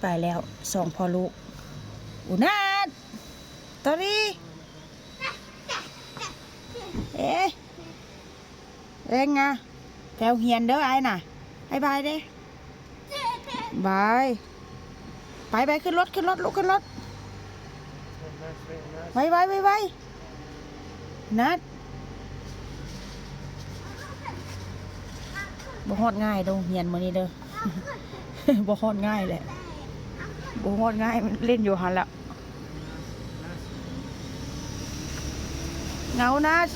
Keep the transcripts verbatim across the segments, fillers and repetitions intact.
ตายแล้ว สองพ่อลูก อุนัด ตอรี เอ๊ะ เอ็งอะ แถวเฮียนเด้อ อ้ายน่ะ บ๊ายบายเด้ บาย ไปไป ขึ้นรถ ขึ้นรถ ลูก ขึ้นรถ ไวไวไวไว นัด บ่ฮอดง่ายโรงเฮียนมื้อนี้เด้อ บ่ฮอดง่ายแหละ บ่ฮอดง่าย มันเล่นอยู่หั่นละ เหงานัด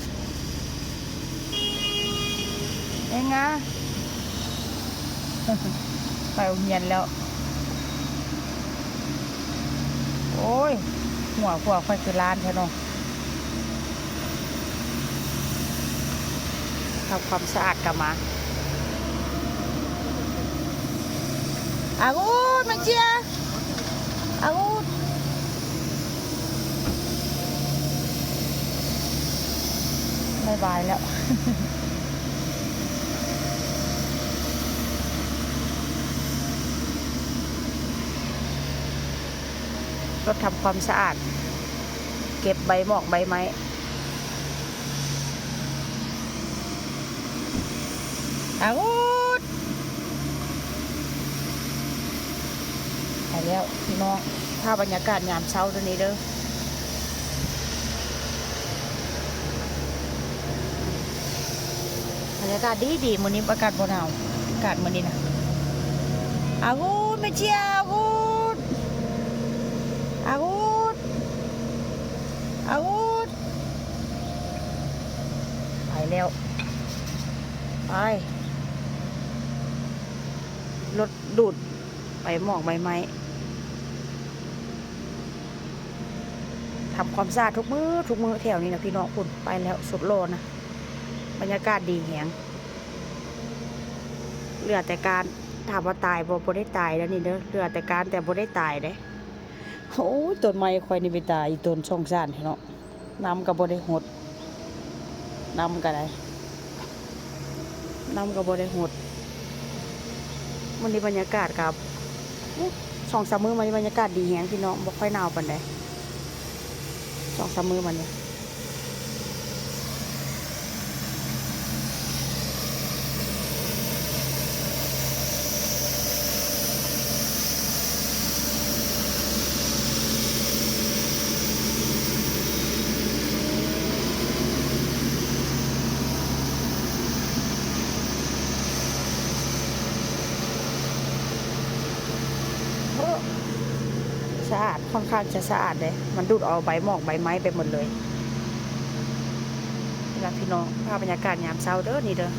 เองอะ ไปโรงเฮียนแล้ว โอ้ย หัว หัวข้อยคือล้านแท้เนาะ ทำความสะอาดกลับมา อากูด มาเชียร์ อากูด บายบายแล้ว รถทำความสะอาด เก็บใบหมอกใบไม้ อาวุธ ไปแล้วพี่น้อง ภาพบรรยากาศยามเช้าตัวนี้เด้อ บรรยากาศดีดี มื้อนี้อากาศบ่หนาว อากาศมื้อนี้นะ อาวุธ แม่เชียร์ อาวุธ อาวุธ อาวุธ ไปแล้ว ไป รถดูดใบหมอกใบไม้ ทำความสะอาดทุกมื้อ ทุกมื้อแถวนี้นะพี่น้อง คุณ ไปแล้ว สุดหล่อนะ บรรยากาศดีแฮง เหลือแต่การ ถามว่าตายบ่ บ่ได้ตายแล้วนี่เด้อ เหลือแต่การแต่บ่ได้ตายเด้ โอ้ย ต้นไม้ข่อยนี่ไปตาย อีต้นสงสารเนาะ น้ำก็บ่ได้หด น้ำก็ได้ น้ำก็บ่ได้หด มื้อนี้บรรยากาศก็ อู้ สองสามมื้อมานี้บรรยากาศดีแฮงพี่น้อง บ่ค่อยหนาวปานใด สองสามมื้อมานี้ โอ้ สะอาด ค่อนข้างจะสะอาดเลย มันดูดเอาใบหมอกใบไม้ไปหมดเลย นี่ล่ะพี่น้อง ภาพบรรยากาศยามเช้าเด้อ นี่เด้อ